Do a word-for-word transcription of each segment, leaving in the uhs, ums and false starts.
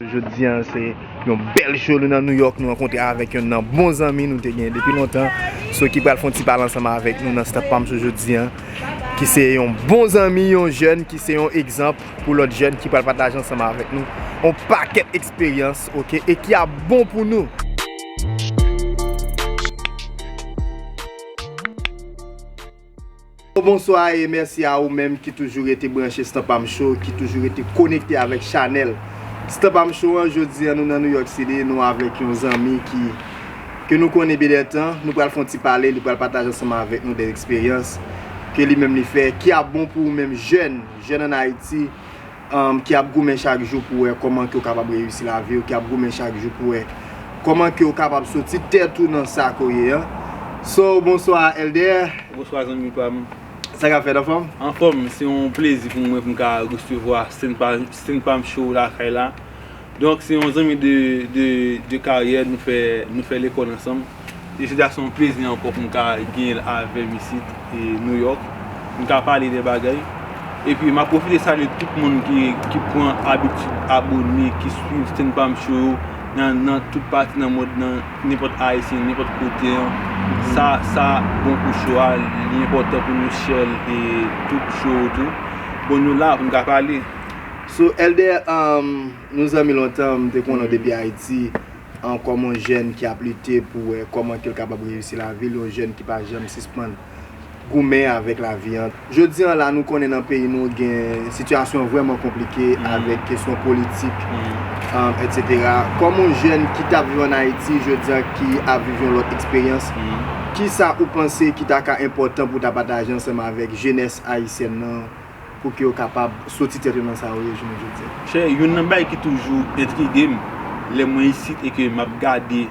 Jodi a, se yon bèl jou, nou nan New York, nou rankontre avèk yonn nan bon zanmi nou te gen depi lontan. So, ki pral fè yon ti pale ansanm avèk nou nan Stand Up Show jodi a, ki se yon bon zanmi, yon jèn, ki se yon egzanp pou lòt jèn, ki pral pataje ansanm avèk nou yon pakèt eksperyans, oke, e ki ap bon pou nou. Bonswa e mèsi a ou menm ki toujou rete branche Stand Up Show, ki toujou rete konekte avèk chanèl Stand Up Show an. Jodi a, nou nan New York City, nou avèk yon zanmi ki, ke nou konnen byen dè tan. Nou pral fè yon ti pale, li pral pataje ansanm avèk nou de eksperyans ke li menm li fè, ki ap bon pou ou menm jèn, jèn ann Ayiti, um, ki ap goumen chak jou pou wè kòman ke w kapab reyisi lavi w, ki ap goumen chak jou pou wè kòman ke w kapab soti tèt ou nan sa ke w ye an. So, bonswa, Elder. Bonswa, zanmi pa m. Sa k ap fèt, anfòm? Anfòm, se yon plezi pou mwen pou m ka resevwa Stand Up, Stand Up Show lakay la. Donk, se yon zanmi de, de, de karyè, nou fè, nou fè lekòl ansanm. E jodi a se yon plezi ankò pou m ka genyen l avè m isit, e New York. M ka pale de bagay. Epi, m ap pwofite salye tout moun ki, ki pran abitid abone, ki swiv Stand Up Show yo nan, nan tout pati nan mond nan, nenpòt Ayisyen, nenpòt kote an. Sa, sa bon pou show a, li enpòtan pou nou share e tout show yo tou. Bon, nou la pou n ka pale. So, Elder, um, nou zanmi lontan, m te konnen w depi Ayiti, an, kòm yon jèn ki ap lite pou wè kòman ke l kapab reyisi lavi l, yon jèn ki pa janm sispann goumen avèk lavi an. Jodi an la, nou konnen nan peyi nou gen sitiyasyon vrèman konplike avèk kesyon politik, um, etsetera. Kòm yon jèn ki t ap viv ann Ayiti, jodi an ki ap viv yon lòt eksperyans, kisa ou panse ki ta ka enpòtan pou w ta pataje ansanm avèk jenès ayisyèn nan pou ke yo kapab soti tèt yo nan sa yo ye jounen jodi a? Chè, youn nan bagay ki toujou entrige m lè mwen isit e ke m ap gade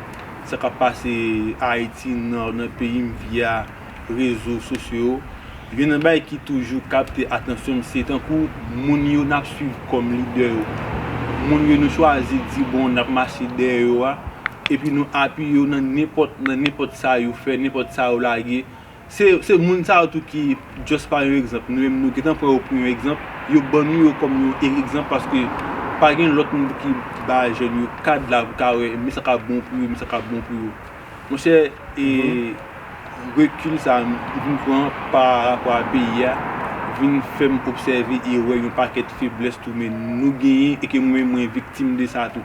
sa k ap pase Ayiti nan, nan peyi m via rezo sosyo yo, youn nan bagay ki toujou kapte atansyon m se tankou moun yo n ap swiv kòm lidè yo. Moun yo nou chwazi di, bon, n ap mache dèyè yo a, epi nou apiye yo nan nenpòt, nan nenpòt sa yo fè, nenpòt sa yo lage. Se, se moun sa yo tou ki just pa yon egzanp. Nou menm nou gentan pran yo pou yon egzanp. Yo ban nou yo kòm yon e-, egzanp paske pa gen lòt moun ki ba jèn yo kad la pou ka wè men sa k ap bon pou yo, men sa k ap bon pou yo. Monchè, e rekil sa m vin pran pa rapò a peyi a, vin fè m obsève e wè yon pakèt feblès tou men nou genyen e ke mwen menm mwen viktim de sa tou.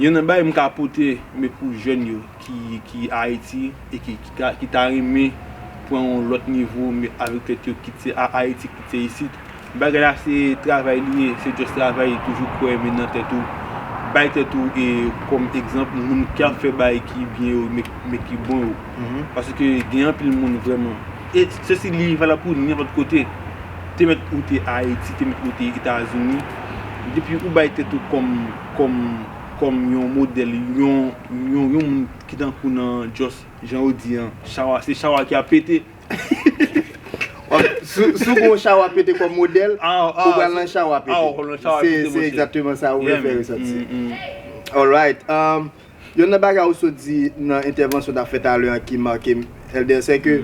Youn nan bagay m ka pote men pou jèn yo ki, ki Ayiti e ki, ki, ka- ki ta renmen pran yon lòt nivo men avèk tèt yo kit se a Ayiti, kit se isit. Bagay la se travay li ye, se just travay, toujou kwè men nan tèt ou. Bay tèt ou e kòm egzanp moun ki ap fè bagay ki byen yo men, men ki bon yo. Paske gen anpil moun vrèman. E se si li valab pou nenpòt kote. Te mèt ou te Ayiti, te mèt ou te Etazini. Depi ou bay tèt ou kòm, kòm, kòm yon modèl, yon, yon, yon moun ki tankou nan just jan yo di an, chawa, se chawa ki ap pete. Si, si w gen yon chawa pete kòm modèl, ou pral nan chawa pete. Se, se egzakteman sa ou vle fè resati. Alright. Um, youn nan bagay ou sot di nan entèvansyon w t ap fè talè an ki make m, Elder, se ke,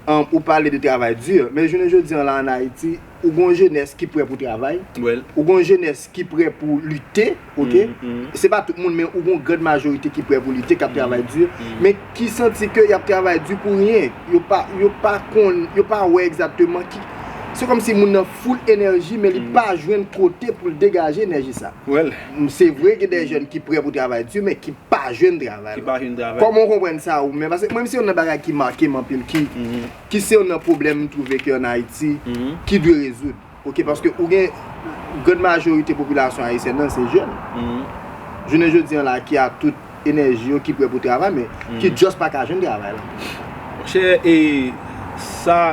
um, ou pale de travay di, men jounen jodi an la ann Ayiti, ou gen yon jenès ki prè pou travay, ou gen yon jenès ki prè pou lite, oke? Se pa tout moun, men ou gen yon grand majorite ki prè pou lite, k ap travay di, men ki santi ke y ap travay di pou ryen. Yo pa, yo pa konn, yo pa wè egzakteman ki, se kòmsi moun nan full enèji, men li pa jwenn kote pou l degaje enèji sa. Se vre gen de jèn ki prè pou travay di, men ki pa jwenn travay. Ki pa jwenn travay. Kòman w konprann sa ou menm? Paske mwen, se youn nan bagay ki make m anpil, ki, ki se youn nan pwoblèm m twouve ke ann Ayiti, ki dwe rezoud. Oke, paske ou gen, grand majorite popilasyon ayisyèn nan se jèn. Jounen jodi an la, ki a tout enèji yo, ki prè pou travay, men ki just pa ka jwenn travay la. Monchè, e sa,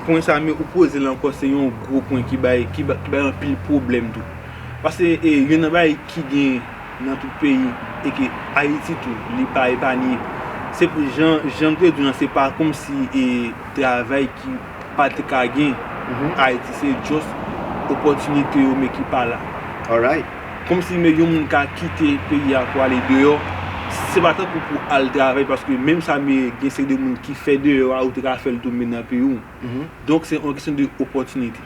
pwen sa, men ou poze l ankò, se yon gwo pwen ki bay, ki ba- ki bay anpil pwoblèm tou. Paske, e, youn nan bagay ki gen nan tout peyi, e ke Ayiti tou, li pa epanye. Se pou jan, jan m te di w lan, se pa kòmsi, e, travay ki pa te ka gen Ayiti, se just opòtinite yo, men ki pa la. Kòmsi men yon moun ka kite peyi a pou ale deyò, se pa tankou pou al travay, paske menm sa, men gen seri de moun ki fè deyò a, ou te ka fè l tou, men nan peyi w. Donk, se yon kesyon de opòtinite.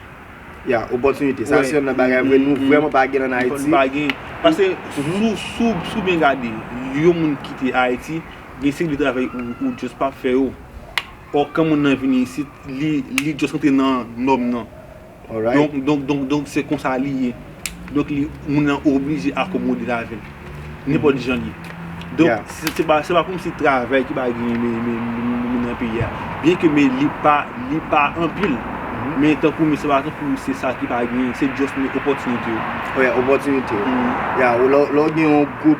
Ya, opòtinite. Sa se youn nan bagay vre nou vrèman pa gen ann Ayiti. Pa gen. Paske si w byen gade, yon moun kite Ayiti, gen seri de travay ou just p ap fè yo. Ò, kan moun nan vini isit, li just rantre nan nòm nan. Donk, donk, donk, donk se konsa li ye. Donk li, moun nan oblije akomode l avè l. Nenpòt jan li ye. Donk, se pa, se pa kòmsi travay ki pa genyen men, men, men, men nan peyi a. Byen ke men li pa, li pa anpil. Men tankou men se pa tankou se sa ki pa genyen, se just men opòtinite yo. Wi, opòtinite yo. Ya, lè w gen yon gwoup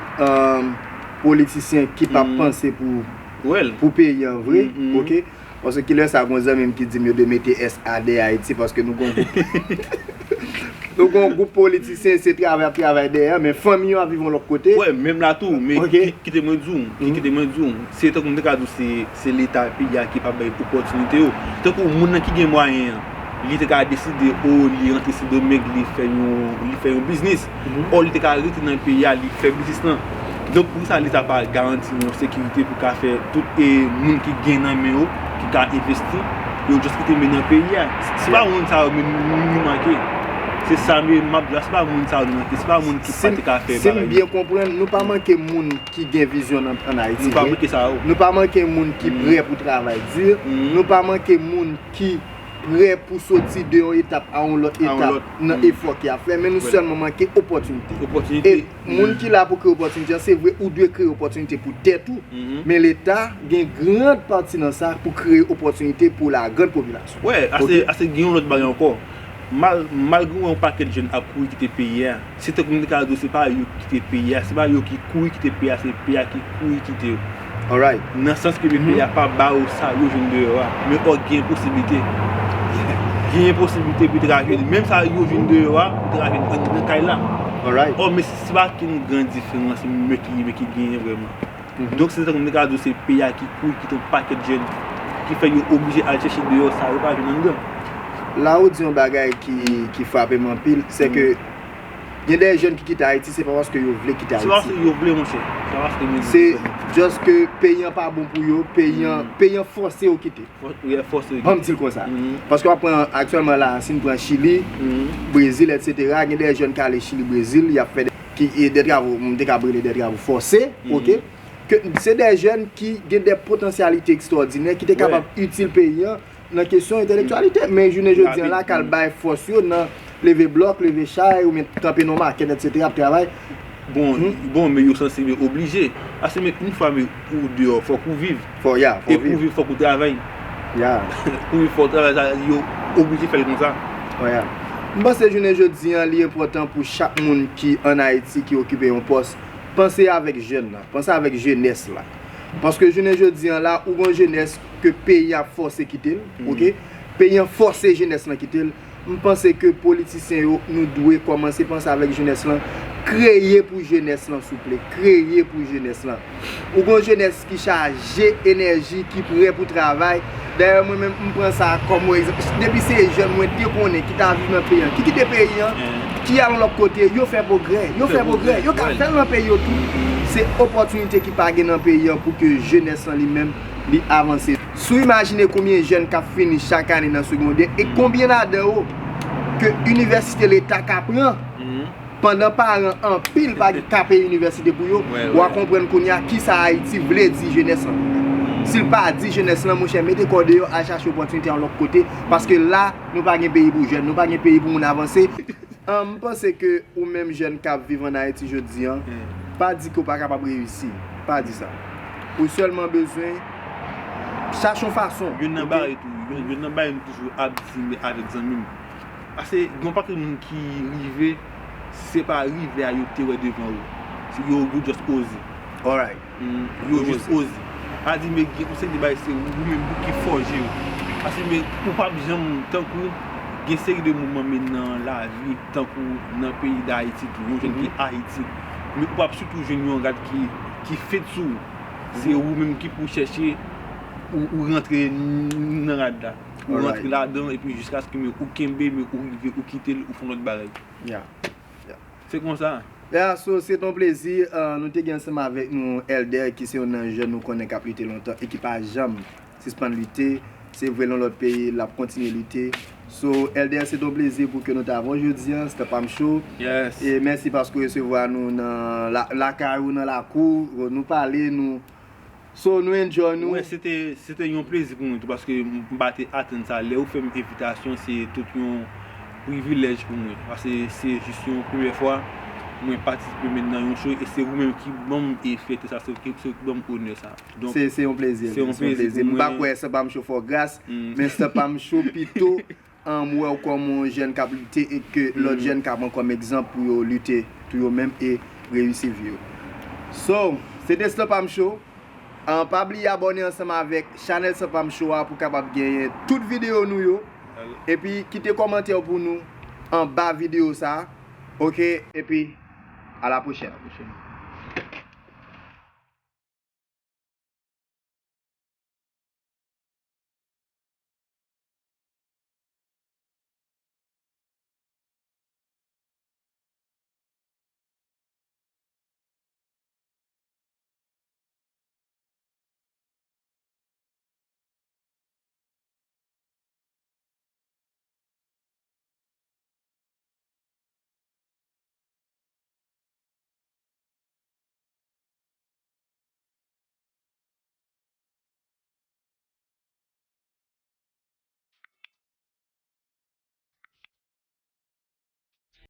politisyen ki pa panse pou, pou peyi an vre, oke? Paske kilè sa gon zanmi m ki di m yo dwe mete S A dèyè Ayiti paske nou gon gwoup nou gon gwoup politisyen se travay ap travay dèyè men fanmi yo ap viv yon lòt kote. Wè menm la tou men kite mwen di w, kite mwen di w, se tankou m te ka di w se leta peyi a ki pa bay opòtinite yo. Tankou moun nan ki gen mwayen an li te ka deside o li rantre Sendomeng li fè yon li fè yon biznis. Ò li te ka rete nan peyi a li fè biznis lan. Donk poukisa leta pa garanti yon sekirite pou ka fè tout e moun ki gen nan men yo ki ka envesti yo just kite men nan peyi a. Se pa moun sa yo men nou manke. Se sa men m ap di la, se pa moun sa yo nou manke, se pa moun ki pa te ka fè bagay yo. Si m byen konprann, nou pa manke moun ki gen vizyon ann Ayiti vre. Nou pa manke moun ki prè pou travay di. Nou pa manke moun ki prè pou soti de yon etap a yon lòt etap nan efò ke y ap fè, men nou sèlman manke opòtinite. E moun ki la pou kreye opòtinite an, se vre ou dwe kreye opòtinite pou tèt ou, men Leta gen grand pati nan sa pou kreye opòtinite pou la grand popilasyon. Wè, ase, ase gen yon lòt bagay ankò. Mal, malgre w wè yon pakèt jèn ap kouri kite peyi a, se tankou m te ka di w se pa yo ki kite peyi a, se pa yo ki kouri kite peyi a, se peyi a ki kouri kite yo. Nan sans ke peyi a pa ba yo sa yo jwenn deyò a, men ò gen posiblite. Gen posiblite pou te ka jwenn menm sa yo jwenn deyò a, pou te ka jwenn nan kay la. Ò men se pa gen yon gran diferans men ki men ki genyen vrèman. Donk se tankou m te ka di w se peyi a ki kouri kite yon pakèt jèn ki fè yo oblije al chèche deyò sa yo pa jwenn anndan. La ou di yon bagay ki, ki frape m anpil, se ke gen de jèn ki kite Ayiti, se pa paske yo vle kite Ayiti. Se pa paske yo vle, monchè. Se pa paske yo vle. Se just ke peyi an pa bon pou yo, peyi an, peyi an fòse yo kite. Fòse yo kite. Ban m di l konsa. Paske w ap pran aktyèlman la, si n pran Chili, Brezil, etsetera, gen de jèn k ale Chili, Brezil, y ap fè de, ki, de travo, m te ka rele de travo fòse, oke? Ke se de jèn ki gen de potansyalite ekstwòdinè, ki te kapab itil peyi an, nan kesyon entelektyalite, men jounen jodi an la k al bay fòs yo nan leve blòk, leve chay, oubyen kanpe nan yon makèt, etsetera, ap travay. Bon, bon, men yo sanse men oblije. Paske men yon fwa men ou deyò, fòk ou viv. Fò, ya, fò viv. E pou viv, fòk ou travay. Ya. Pou viv, fòk ou travay, sa, yo oblije fè l konsa. Fò, ya. M panse jounen jodi an, li enpòtan pou chak moun ki ann Ayiti, ki okipe yon pòs, panse avèk jèn nan, panse avèk jenès la. Paske jounen jodi an la, ou gon jenès ke peyi a fòse kite l, oke? Peyi an fòse jenès lan kite l. M panse ke politisyen yo, nou dwe kòmanse panse avèk jenès lan, kreye pou jenès lan souple, kreye pou jenès lan. Ou gon jenès ki chaje enèji, ki prè pou travay. Dayè mwen menm m pran sa kòm yon egzanp. Depi se jèn mwen te konnen ki ta viv nan peyi an, ki kite peyi an, ki al yon lòt kote, yo fè pwogrè, yo fè pwogrè, yo ka fè l nan peyi yo tou. Se opòtinite ki pa gen nan peyi an pou ke jenès lan li menm li avanse. Si w imajine konbyen jèn k ap fini chak ane nan segondè e konbyen ladan yo ke inivèsite leta ka pran, pandan paran anpil pa gen ka peye inivèsite pou yo, w a konprann kounye a kisa Ayiti vle di jenès lan. Si l pa di jenès lan, monchè, mete kò deyò, al chache opòtinite yon lòt kote, paske la, nou pa gen peyi pou jèn, nou pa gen peyi pou moun avanse. M panse ke ou menm jèn k ap viv ann Ayiti jodi an, pa di ke w pa kapab reyisi. Pa di sa. Ou sèlman bezwen chache yon fason. Youn nan bagay tou, youn nan bagay m toujou ap di avèk zanmi m. Paske gen yon pakèt moun ki rive, se pa rive a yo te wè devan yo. Se yo, yo just oze. Alright. Yo jis oze. A di men gen yon seri de bagay se ou menm ki fòje yo. Paske men ou p ap janm tankou gen seri de mouvman men nan lavi tankou nan peyi Dayiti tou, yon jèn ki Ayiti. Men ou p ap sitou jwenn yon rad ki, ki fit sou ou. Se ou menm ki pou chèche ou, ou rantre nan rad la. Ou rantre ladan epi jiskaske men ou kenbe men ou rive ou kite l ou fè yon lòt bagay. Se konsa. Ya, so, se t on plezi, nou te gen ansanm avèk nou Elder ki se youn nan jèn nou konnen k ap lite lontan e ki pa janm sispann lite. Se vre l yon lòt peyi, l ap kontinye lite. So, Elder, se t on plezi pou ke nou t avè w jodi a, Stan Pam Show. Yes. E mèsi paske w resevwa nou nan la- lakay ou, nan lakou, nou pale, nou. So, nou enjoy nou. Mwen, se te, se te yon plezi pou mwen tou, paske m pa te atann sa. Lè ou fè m envitasyon, se tout yon privilèj pou mwen. Paske se jis yon premyè fwa mwen patisipe menm nan yon show, e se ou menm ki ban m e fyète sa, se ou ki, se ou ki ban m onè sa. Donk, Se se yon plezi. Se yon plezi pou M pa mwen. Kwè Stan Pam Show fò gras, Mm. men Stan Pam Show pito an m wè w kòm yon jèn k ap lite e ke lòt Mm. jèn ka pran kòm egzanp pou yo lite tou yo menm e reyisi vi yo. So, se te Stan Pam Show. An, pa bliye abòne ansanm avèk chanèl Stan Pam Show a pou kapab genyen tout videyo nou yo. Epi kite kòmantè w pou nou anba videyo sa a. Oke, epi a la pwochèn.